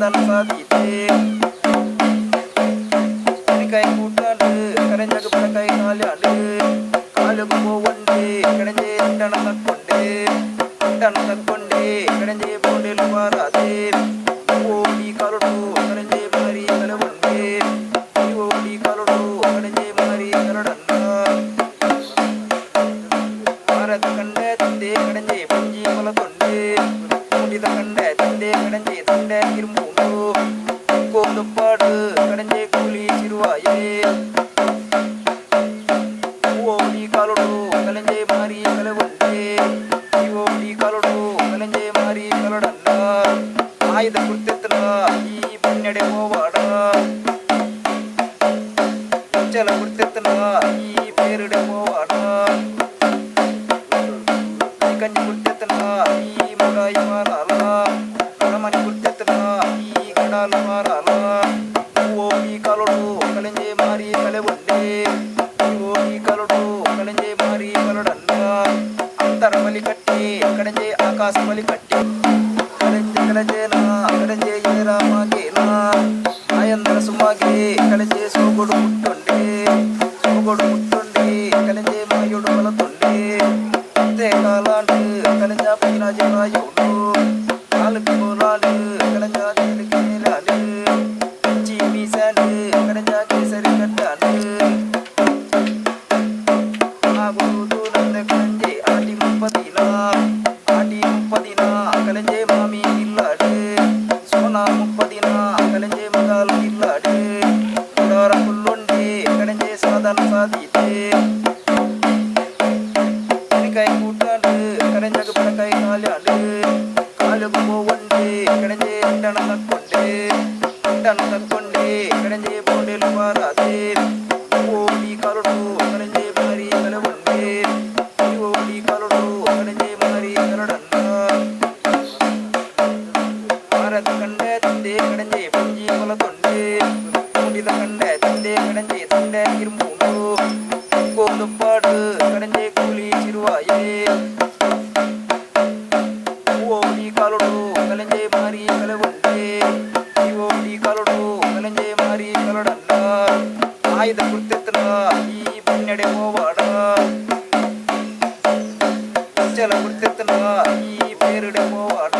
ಸಾಧನ ಸಾಧೀತೆ. ಕೈ ಕೂಟಾಂಡು ಕರೆಂಜಗ ಬಡಕೈ ಕಾಲ್ಯಾಂಡು ಕಾಲುಗು ಪೋವಂಡೆ ಕಡೆಂಜೆ ಅಂಟಣ ತಕ್ಕೊಂಡೆ ಅಂಟಣ ತಕ್ಕೊಂಡೆ ಕಡೆಂಜೆ ಬೋಂಡೆಲು ಬಾರಾದೆ. ಓಡಿ ಕರುಡು ಕಡೆಂಜೆ ಮಾರಿ ಕಲವಂಡೆ ಓಡಿ ಕರುಡು ಕಡೆಂಜೆ ಮಾರಿ ಕಲಡನ್ನ. ಭಾರತ ಕಂಡೆ ತಂದೆ ಕಡೆಂಜೆ ಪಂಜಿ ಮಲತೊಂಡೆ ಮೂಡಿದ ಕಂಡೆ ತಂದೆ ಕಡೆಂಜೆ ತಂಡೆ இரும்புண்டு கோதுப்பாடு ಕಡೆಂಜೆ ಕೂಲಿ ಚಿರುವಾಯೇ. ಓಡಿ ಕಲುಡು ಕಲಂಜೆ ಮಾರಿ ಕಲವಂಡೆ ಓಡಿ ಕಲುಡು ಕಲಂಜೆ ಮಾರಿ ಕಲಡನ್ನ. ಆಯ್ದ ಗುರ್ತೆತ್ತನ ಈ ಬನ್ನೆಡೆ ಹೋವಾಡ ಚಲ ಗುರ್ತೆತ್ತನ ಈ ಬೇರುಡೆ ಹೋವಾಡ. ಕಂಜಿ ಗುರ್ತೆತ್ತನ ಈ ಮುಡಾಯಿ ಮಾರಾಲ ಕರಮನಿ ಗುರ್ತೆತ್ತನ ಈ ಗಡಾಲ ಮಾರಾಲ. ಓಡಿ ಕಲುಡು ಕಲಂಜೆ ಮಾರಿ ಕಲೆವಂಡೆ ಓಡಿ ಕಲುಡು ಕಲಂಜೆ ಮಾರಿ ಕಲಡನ್ನ. ಅಂತರ ಬಲಿ ಕಟ್ಟಿ ಕಡಂಜೆ ಆಕಾಶ ಬಲಿ ಕಟ್ಟಿ ಕಡಂಜೆ ಕಲಜೇನ ಕಡಂಜೆ ಏರಾಮಾಗೇನ ಆಯಂದರ ಸುಮಾಗೆ ಕಲಂಜೆ ಸೋಗೊಡು ಮುಟ್ಟೊಂಡೆ ಸೋಗೊಡು ಮುಟ್ಟೊಂಡೆ ಕಲಂಜೆ ಮಾಯುಡು ಬಲತೊಂಡೆ. ಅತ್ತೆ ಕಾಲಾಂಡು ಕಲಂಜ ಪೈನಾಜಿ ರಾಯೋಡು ಕಾಲುக்கு போலாண்டு கலஞ்சா தேலுக்கு மேலாண்டு கச்சி மீசாண்டு கடைஞ்சா கேசரி கட்டாண்டு. ಆಗುವುದು ನನ್ನ ಕಲಂಜೆ ಆಟಿ ಮುಪ್ಪದಿನ ಆಟಿ ಮುಪ್ಪದಿನ ಕಲಂಜೆ ಮಾಮಿ ಇಲ್ಲಾಡು ಸೋನಾ ಮುಪ್ಪದಿನ ಕಲಂಜೆ ಮಗಾಲ ಇಲ್ಲಾಡು ಗುಡಾರ ಹುಲ್ಲೊಂಡೆ ಕಡಂಜೆ ಸಾಧನ ಸಾಧೀತೆ. ಕೈ ಕೂಟಾಂಡು ಕಡಂಜಗ ಬಡಕೈ ಕಾಲ್ಯಾಂಡು ಕಾಲುಗು ಪೋವಂಡೆ ಕಡಂಜೆ ಅಂಟಣ ತಕ್ಕೊಂಡೆ ಅಂಟಣ ತಕ್ಕೊಂಡೆ ಕಡಂಜೆ ಬೋಂಡೆಲು ಬಾರಾದೆ. ಓಡಿ ಕರುಡು ಕಡಂಜೆ ಮಾರಿ ಕಲವಂಡೆ ಓಡಿ ಕರುಡು ಕಡಂಜೆ ಮಾರಿ ಕಲಡನ್ನ. ಭಾರತ ಕಂಡೆ ತಂದೆ ಕಡಂಜೆ ಪಂಜಿ ಕೊಲತೊಂಡೆ ಮೂಡಿದ ಕಂಡೆ ತಂದೆ ಕಡಂಜೆ ತಂಡೆ இரும்புண்டு கோதுப்பாடு ಕಡಂಜೆ ಕೂಲಿ ಚಿರುವಾಯೇ. ಓಡಿ ಕಲುಡು ಕಲಂಜೆ ಮಾರಿ ಕಲವಂಡೆ ಓಡಿ ಕಲುಡು ಕಲಂಜೆ ಮಾರಿ ಕಲಡನ್ನ. ಆಯ್ದ ಗುರ್ತೆತ್ತನ ಈ ಬನ್ನೆಡೆ ಹೋವಾಡ ಚಲ ಗುರ್ತೆತ್ತನ ಈ ಬೇರುಡೆ ಹೋವಾಡ.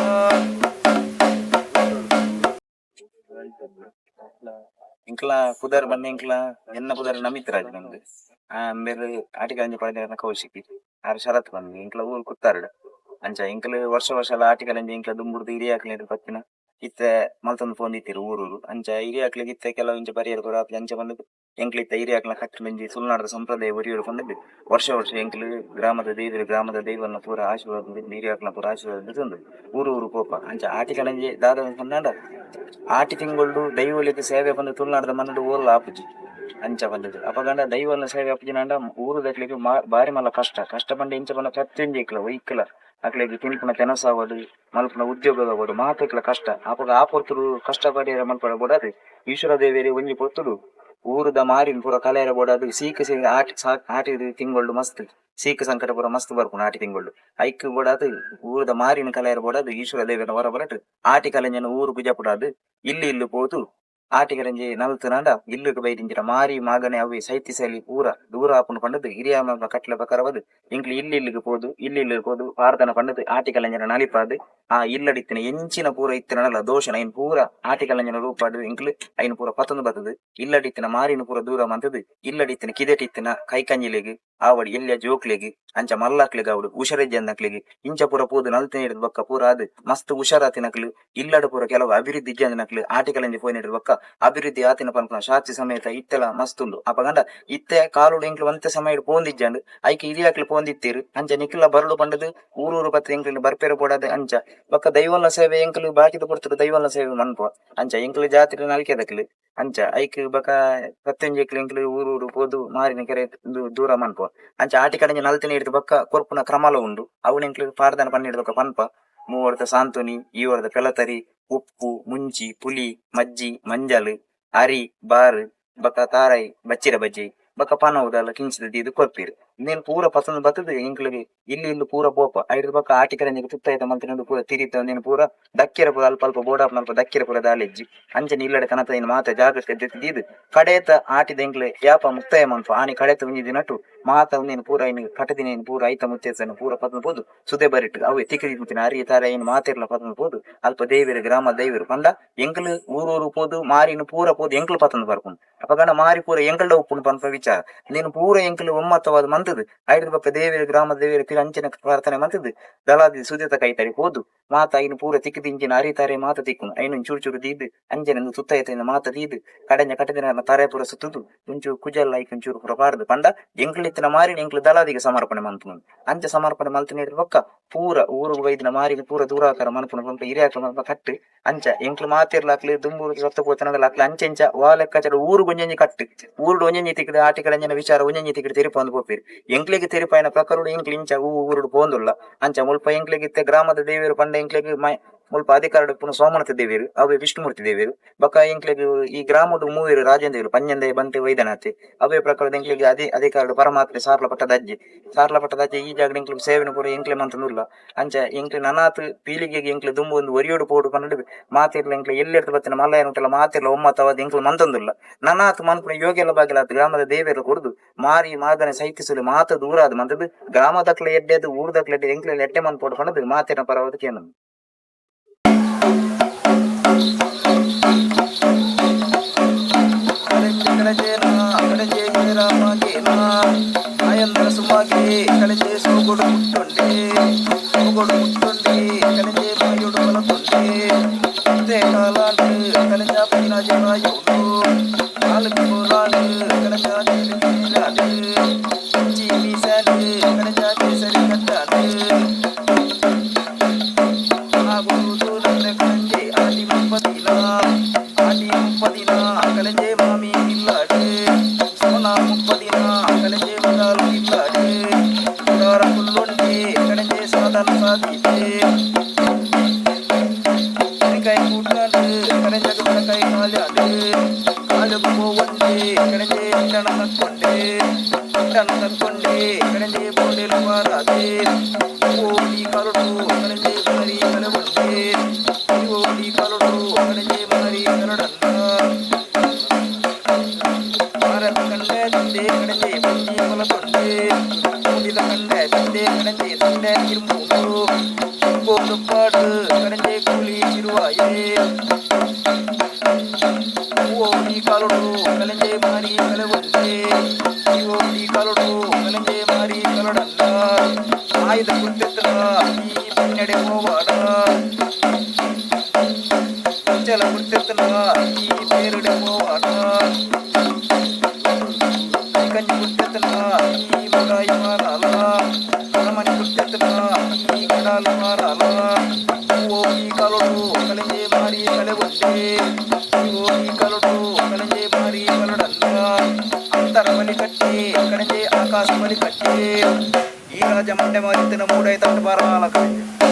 ಇಂಕ್ಲ ಪುದರ್ ಬನ್ನ ಇಂಕ್ಲ ಎನ್ನ ಪುದರ್ ನಮಿತ್ ರಾಜ್ ನಂದು. ಬೇರೆ ಆಟಿಕಲಂಜಿ ಪಡೆದ ಕೌಶಿಕಿ ಆರ್ ಶರತ್ ಬಂದು ಇಂಕ್ಲ ಊರು ಕುತ್ತಾರಡು. ಅಂಚ ಇಂಕ್ಲ ವರ್ಷ ವರ್ಷ ಎಲ್ಲ ಆಟಿಕಲಂಜಿ ಇಂಕ್ಲ ದುಂಬುಡ್ದು ಹಿರಿಯಾಕ್ಲೇರು ಪತ್ತಿನ ಇತ್ತೆ ಮಲ್ತೊಂದು ಫೋನ್ ಇತ್ತಿರು ಊರೂರು. ಅಂಚ ಹಿರಿಯಾಕ್ಲಿಗೆ ಇತ್ತೆ ಕೆಲವು ಇಂಚ ಪರಿಯರ್ ಪೂರ ಅಂಚ ಬಂದು ಎಂಕ್ಲ ಇತ್ತ ಹಿರಿಯಾಕ್ಲ ಕಟ್ಟಲಂಜಿ ತುಳುನಾಡದ ಸಂಪ್ರದಾಯ ಒರಿಯೂರು ಬಂದು ವರ್ಷ ವರ್ಷ ಎಂಕ್ಲು ಗ್ರಾಮದ ದೇವರು ಗ್ರಾಮದ ದೈವನ ಪೂರ ಆಶೀರ್ವಾದ ಹಿರಿಯಾಕ್ಲ ಪೂರ ಆಶೀರ್ವಾದ ತಂದು ಊರು ಊರು ಪೋಪ. ಅಂಚ ಆಟಿಕಲಂಜಿ ದಾದ ಪಂದಾಂಡ ಆಟಿ ತಿಂಗಳು ದೈವಲಿಗೆ ಸೇವೆ ಬಂದು ತುಳುನಾಡದ ಮನ್ನಡು ಓಲ್ಲ ಆಪುಜಿ ಅಂಚ ಬಂದದ್ದು. ಅಪಗಂಡ ದೈವನ ಸೇವೆ ಆಪುಜಿನಾಂಡ ಊರು ದಕ್ಲಿಗೆ ಬಾರಿ ಮಲ್ಲ ಕಷ್ಟ ಕಷ್ಟ ಪಂಡ ಇಂಚ ಬಂದ ಪ್ರತಿಯೊಂಜಿ ಇಕ್ಲ ಒಯ್ಕಲ ಅಕ್ಲೆಗ್ ತಿನ್ಪುನ ತೆನಸಾವಡು ಮಲ್ಪುನ ಉದ್ಯೋಗ ಆವಡು ಮಾತಕ್ಲ ಕಷ್ಟ. ಅಪಗ ಆ ಪೊರ್ತುಡು ಕಷ್ಟ ಪಡಿಯರ ಮಲ್ಪಡ ಬೋಡಾದ್ ಈಶ್ವರ ದೇವೇರಿ ಒಂಜಿ ಪೊರ್ತುಡು ಊರುದ ಮಾರಿನ್ ಪೂರ ಕಲೆಯರ ಬೋಡಾದ್ ಸೀಕ್ ಸೀಕ್ ಆಟಿ ಆಟಿ ತಿಂಗಳು ಮಸ್ತ್ ಸೀಕ್ ಸಂಕಟ ಪೂರ ಮಸ್ತ್ ಬರ್ಪುಂಡು ಆಟಿ ತಿಂಗಳು. ಐಕ್ ಬೋಡಾದ್ ಊರುದ ಮಾರಿನ ಕಲೆಯರ ಬೋಡಾದ್ ಈಶ್ವರ ದೇವನ ಹೊರ ಬರಟ್ ಆಟಿ ಕಲೆಂಜನ ಊರು ಗುಜಪುಡಾದ್ ಇಲ್ಲು ಇಲ್ಲು ಪೋದು ಆಟಿ ಕಲೆಂಜಿ ನಲ್ತುನಾಂಡ ಇಲ್ಲುಗ್ ಬೈದಿಂಚಿನ ಮಾರಿ ಮಾಗಣೆ ಅವೆ ಸೈತಿ ಸಲಿ ಪೂರ ದೂರ ಆಪುಂಡು ಪಂಡದು ಹಿರಿಯ ಕಟ್ಲೆ ಪ್ರಕಾರವಾದ್ ಎಂಕ್ಲು ಇಲ್ಲು ಇಲ್ಲುಗ್ ಪೋದು ಇಲ್ಲು ಇಲ್ಲುಗ್ ಪೋದು ಪಾರ್ದನ ಪಂಡದು ಆಟಿ ಕಲೆಂಜನ ನಲಿಪಾದ್ ಆ ಇಲ್ಲಡಿತ್ತಿನ ಎಂಚಿನ ಪೂರ ಇತ್ತಿನಲ್ಲ ದೋಷನ ಐನ್ ಪೂರ ಆಟಿ ಕಲೆಂಜನ ರೂಪಾಡು ಎಂಕ್ಲು ಐನ್ ಪೂರ ಪತ್ತೊಂದು ಬತ್ತದು ಇಲ್ಲಡಿತ್ತಿನ ಮಾರಿನ ಪೂರ ದೂರ ಮಂತದು ಇಲ್ಲಡಿತ್ತಿನ ಕಿದೆಟಿತ್ತಿನ ಕೈಕಂಜಿಲೆಗ್ ಆವಡ್ ಎಲ್ಯ ಜೋಕ್ಲೆಗ್ ಅಂಚ ಮಲ್ಲಾಕ್ಲೆಗ್ ಆವಡ್ ಹುಷಾರಿಜ್ಜಂದಕ್ಲೆಗ್ ಇಂಚ ಪೂರ ಪೋದು ನಲ್ತಿನ ಹಿಡಿದು ಬೊಕ್ಕ ಪೂರ ಆದ್ ಮಸ್ತ್ ಹುಷಾರಾತಿನಕ್ಲು ಇಲ್ಲಡ ಪೂರ ಕೆಲವು ಅಭಿವೃದ್ಧಿ ಇಜ್ಜಂದಿನಕ್ಲು ಆಟಿ ಕಲೆಂಜಿ ಪೋಯಿನ ಹಿಡಿದು ಬೊಕ್ಕ ಅಭಿವೃದ್ಧಿ ಆತಿನ ಪನ್ಪುನ ಸಾಕ್ಷಿ ಸಮೇತ ಇತ್ತೆಲ ಮಸ್ತ್ ಉಂಡು. ಅಪಗಂಡ ಇತ್ತೆ ಕಾಲುಡು ಎಂಕ್ಲು ಒಂತೆ ಸಮಯ ಪೋಂದಿಜ್ಜಂಡ್ ಐಕ್ ಹಿರಿಯಾಕ್ಲು ಪೋಂದಿತ್ತೀರು. ಅಂಚ ನಿಕ್ಲ ಬರಲು ಪಂಡದು ಊರೂರು ಪತ್ರ ಎಂಕ್ಲು ಬರ್ಪೇರು ಪೋಡಾದ್ ಅಂಚ ಬೊಕ್ಕ ದೈವಲ್ನ ಸೇವೆ ಎಂಕ್ಲು ಬಾಕಿದ ಪೊರ್ತುಡು ದೈವಲ್ನ ಸೇವೆ ಮನ್ಪುವ. ಅಂಚ ಎಂಕ್ಲು ಜಾತ್ರೆ ನಲಿಕೆದಕ್ಲು ಅಂಚ ಐಕ್ ಬೊಕ ಪ್ರತಿಯೊಂಜಿ ಎಂಕ್ಲು ಊರೂರು ಪೋದು ಮಾರಿನ ಕೆರೆ ದೂರ ಮನ್ಪುವ. ಅಂಚ ಆಟಿ ಕಡೆಂಜಿ ನಲ್ತಿನ ಹಿಡಿದು ಬೊಕ್ಕ ಕೊರ್ಪುನ ಕ್ರಮಲ ಉಂಡು. ಅವು ಎಂಕ್ಲು ಪಾರ್ದನ ಪನ್ನಿಡ್ದು ಬೊಕ್ಕ ಪನ್ಪ ಮೂವರ್ದ ಸಾಂತುನಿ ಈವರ್ದ ಪೆಲತರಿ ಉಪ್ಪು ಮುಂಚಿ ಪುಲಿ ಮಜ್ಜಿ ಮಂಜಲ್ ಅರಿ ಬಾರ್ ಬೊಕ್ಕ ತಾರಾಯಿ ಬಚ್ಚಿರ ಬಜ್ಜಿ ಬೊಕ್ಕ ಪನವುದಲ್ಲ ಕಿಂಚಿದ ದೀದ್ ಕೊರ್ಪೀರು. ಇಂದೆನ್ ಪೂರ ಪಸಂದ್ ಬತ್ತುದು ಎಂಕ್ಲೆಗ್ ಇಲ್ಲ್ ಇಲ್ಲ್ ಪೂರ ಪೋಪ ಐರ್ದ್ ಬೊಕ್ಕ ಆಟಿಕಳೆಂಜಗ್ ತುತ್ತೈತ ಮಲ್ತಿನ ಪೂರ ತಿರಿತ ಉಂದೆನ್ ಪೂರ ದಕ್ಕೆರೆ ಪೂರ ಅಲ್ಪ ಅಲ್ಪ ಬೋಡಾಪುನಲ್ಪ ದಕ್ಕೆರೆ ಪೂರ ದಾಲ ಇಜ್ಜಿ ಅಂಚನೆ ಇಲ್ಲಡೆ ಕನತ ಮಾತ ಜಾಗ್ರತೆ ದೆತ್ತ್ ದೀದ್ ಕಡೇತ ಆಟಿದ ಎಂಕ್ಲೆ ಯಾಪ ಮುಕ್ತಾಯ ಮನ್ಪ ಆನಿ ಕಡೆತ ಒಂಜಿ ದಿನಟು ಮಾತ ಉಂದೆನ್ ಪೂರ ಐನ್ ಕಟದಿನ ಪೂರ ಐತ ಮುತ್ತೇಸನ್ ಪೂರ ಪತೊಂದು ಪೋದು ಸುದೆ ಬರಿಟ್ ಅವೆ ತಿಕ್ದಿ ಪೂತಿನ ಅರಿ ತಾರೆ ಐನ್ ಮಾತೆರ್ಲ ಪತೊಂದು ಪೋದು ಅಲ್ಪ ದೇವೆರ್ ಗ್ರಾಮ ದೇವೆರ್ ಪಂಡ ಎಂಕ್ಲು ಊರೂರು ಪೋದು ಮಾರಿನ ಪೂರ ಪೋದು ಎಂಕ್ಲು ಪತೊಂದು ಬರ್ಪುಂಡು ಅಪಗನ ಮಾರಿ ಪೂರ ಎಂಕಲ್ಡ ಉಪ್ಪುಂಡು ಪನ್ಪ ವಿಚಾರ ನೀನು ಪೂರ ಎಂಕ್ಲು ಒಮ್ಮತವಾದ ಮಂತದು ಐರ್ದ್ ಬೊಕ್ಕ ದೇವೆರ್ ಗ್ರಾಮ ದೇವೆರ್ ಪಿರ ಅಂಚನೆ ಪ್ರಾರ್ಥನೆ ಮಂತದು ದಳಾದಿ ಸುದೆತ ಕೈತಡೆ ಪೋದು ಮಾತ ಐನ್ ಪೂರ ತಿಕ್ಕಿದಿಂಚಿನ ಅರಿ ತಾರೆ ಮಾತ ತಿಕ್ಕುನು ಐನ್ ಚೂರು ಚೂರು ದೀದ್ ಅಂಚನೆ ತುತ್ತೈತ ಮಾತ ದೀದ್ ಕಡೆಂಜ ಕಟದಿನ ತಾರೆ ಪೂರ ಸುತ್ತುದು ಒಂಚೂರು ಕುಜಲ್ ಐಕ್ ಒಂಚೂರು ಪೂರ ಪಾಡ್ದು ಪಂಡ ಎಂಕ್ಲಿತ್ತಿನ ಮಾರಿನ ಎಂಕ್ಲು ದಳಾದಿಗೆ ಸಮರ್ಪಣೆ ಮನ್ಪುನು ಅಂಚ ಸಮರ್ಪಣೆ ಮಲ್ತಿನ ಬೊಕ್ಕ ಪೂರ ಊರುಗು ಬೈದಿನ ಮಾರಿನ ಪೂರ ದೂರಾಕಾರ ಮನ್ಪುನ ಪಂಪ ಹಿರಿಯಾಕ್ಲು ಮನ್ಪ ಕಟ್ಟು ಅಂಚ ಎಂಕ್ಲು ಮಾತಿರ್ಲಾಕ್ಲಿ ದುಂಬೂರು ಸತ್ತ ಪೋತನದಲಾಕ್ಲಿ ಅಂಚೆ ಇಂಚ ವಾ ಲೆಕ್ಕಾಚಾರ ಊರುಗ್ ಒಂಜೊಂಜಿ ಕಟ್ಟು ಊರುಡು ಒಂಜೊಂಜಿ ತಿಕ್ಕಿದ ಆಟಿಕಳೆಂಜನ ವಿಚಾರ ಒಂಜೊಂಜಿ ತಿಕ್ಕಿದ ತೆರಿಪೊಂದು ಪೋಪೆರ್ ಎಂಕ್ಲೆಗ್ ತೆರಿಪಾಯಿನ ಪ್ರಕಾರಡು ಎಂಕ್ಲು ಇಂಚ ಊರುಡು ಪೋಂದುಲ್ಲ ಅಂಚ ಮುಲ್ಪ ಎಂಕ್ಲೆಗ್ ಇತ್ತೆ ಗ್ರಾಮದ ದೇವೆರ್ ಪಂಡ ಎಂಕ್ಲೆಗ್ ಮುಲ್ಪ ಅಧಿಕಾರ ಉಪ್ಪುನ ಸೋಮನಾಥ ದೇವೆರ್ ಅವೇ ವಿಷ್ಣುಮೂರ್ತಿ ದೇವೆರ್ ಬೊಕ್ಕ ಎಂಕ್ಲೆಗ್ ಈ ಗ್ರಾಮದ ಮೂವೆರ್ ರಾಜೇಂದ್ರ ಪಂಜಂದೆ ಬಂಟೆ ವೈದ್ಯನಾಥೆ ಅವೇ ಪ್ರಕಾರದ ಎಂಕ್ಲೆಗ್ ಅದೇ ಅಧಿಕಾರ ಪರಮಾತ್ಮೆ ಸಾರ್ಲ ಪಟ್ಟದ ಅಜ್ಜಿ ಸಾರ್ಲ ಪಟ್ಟದ ಅಜ್ಜಿ ಈ ಜಾಗಡ್ ಎಂಕ್ಲೆಗ್ ಸೇವೆನ ಪೂರ ಎಂಕ್ಲೆ ಮಂತೊಂದುಲ್ಲ ಅಂಚ ಎಂಕ್ಲೆ ನನಾತ್ ಪೀಳಿಗೆಗೆ ಎಂಕ್ಲೆ ದುಂಬು ಒಂದು ಒರಿಯೋಡು ಪೋಡು ಪಂಡ ಮಾತೆರ್ಲ ಎಂಕ್ಲೆ ಎಲ್ಲೆರ್ದ್ ಬತ್ತಿನ ಮಲ್ಲಯ್ಯನ ಉಂಟಲ್ಲ ಮಾತೆರ್ಲ ಒಮ್ಮತವಾದ ಎಂಕ್ಲು ಮಂತೊಂದುಲ್ಲ ನನಾತ್ ಮನ್ಪುನ ಯೋಗ್ಯಲ ಬಾಗಿಲಾತ್ ಗ್ರಾಮದ ದೇವೆರ್ ಕೊರ್ದು ಮಾರಿ ಮಾದನೆ ಸೈತಿಸಲು ಮಾತ ದೂರಾದ್ ಮಂತದು ಗ್ರಾಮದಕ್ಲೆ ಎಡ್ಡೆದು ಊರುದಕ್ಲೆ ಎಡ್ಡೆ ಎಂಕ್ಲೆ ಎಡ್ಡೆ ಮನ್ಪೋಡು ಪಂಡದು ಮಾತೆರ್ನ ಪರವಾದ ಕೇನೊಂದು. ಕಳೆಂಜೆ ಸೋಗೊಡು ಮುಟ್ಟೊಂಡೆ ಸೋಗೊಡು ಮುಟ್ಟೊಂಡೆ ಕಳೆಂಜೆ ಮಾಯುಡು ಬಲತೊಂಡೆ ಅಂತೆ ಕಾಲಾಂಡು ಕಳೆಂಜ ಪೈನ ಜರಾಯೋಡು ನಾಲ್ಕು ಬೋರಾಡು ಕಳೆಂಜ ನೀರಾಡು ಚಿ ಮೀಸಾಡು ಕಳೆಂಜ ಕೇಸರಿ ಕಟ್ಟಾಡು ಕಳೆಂಜೆ ಆಟಿ ಮುಪ್ಪದಿನ ಆಟಿ ಮುಪ್ಪದಿನ ಕಳೆಂಜೆ ಮಾಮಿ ಇಲ್ಲಾಡು ಸೋನಾ ಮುಪ್ಪದಿನ ಕಳೆಂಜೆ ಮಗಾಲು ಇಲ್ಲಾಡು ಉದಾರ ಕುಲ್ಲೊಂಡೆ ಕಳೆಂಜೆ ಸಾಧನ ಸಾಧಿತೆ ಕೈ ಕೂಟಾಡು ಕಳೆಂಜಗ ಕೈ ಕಾಲಾಡು ಕಾಲುಗು ಹೋವಂಡೆ ಕಳೆಂಜೆ ಇಟ್ಟಣ ತಕ್ಕೊಂಡೆ ಇಟ್ಟಣ ತಕ್ಕೊಂಡೆ ಕಳೆಂಜೆ ಬೋಂಡೆಲು ಬಾರಾದೆ ಓಡಿ ಕರುಡು ಕಳೆಂಜೆ ಮಾರಿ ಕಲವಂಡೆ ಓಡಿ ಕರುಡು ಕಳೆಂಜೆ ಮಾರಿ ಕರಡನ್ನ ಭಾರತ ಕಂಡೆ ತಂದೆ ಕಡೆಂಜೆ ಬಂಜಿ ಕೊಲಕೊಂಡೆ ಮೂಡಿದ ಕಂಡೆ ತಂದೆ ಕಡೆಂಜೆ ತಂಡೆ ತಿರುಮೂಡು ಕೋಟುಪಾಡು ಕಡೆಂಜೆ ಕೂಲಿ ಚಿರುವಾಯೇ ಓಡಿ ಕರುಡು ಕಲೆಂಜೆ ಮಾರಿ ಕಲವಂಡೆ ಓಡಿ ಕರುಡು ಕಲೆಂಜೆ ಮಾರಿ ಕಲಡನ್ನ ಆಯುಧ ಗುರ್ತೆತ್ತಲ ಈ ಪನ್ನಡೆ ಹೋವಾಡ ಚಲ ಗುರ್ತೆತ್ತಲ ಈ ಬೇರುಡೆ ಹೋವಾಡ ಕಂಜಿ ಗುರ್ತೆತ್ತಲ ಈ ಮಗಾಯಿ ಮಾರಾಲ ಅರಮನೆ ಗುರ್ತೆತ್ತಲ ಈ ಕಡಾಲ ಮಾರಾಲ ಓಡಿ ಕಲಡು ಕಲೆಂಜೆ ಮಾರಿ ಕಲೆಗೊಂಡೆ ಓಡಿ ಕಲಡು ಕಲೆಂಜೆ ಮಾರಿ ಕಲಡನ್ನ ಅಂತರ ಬಲಿ ಕಟ್ಟಿ ಕಡೆಂಜೆ ಆಕಾಶ ಬಲಿ ಕಟ್ಟಿ ಈ ರಾಜ ಮಂಡೆ ಮಾರಿತ್ತಿನ ಮೂಡೈ ತಟ್ಟು ಬಾರಾಲ ಕಡೆಂಜೆ.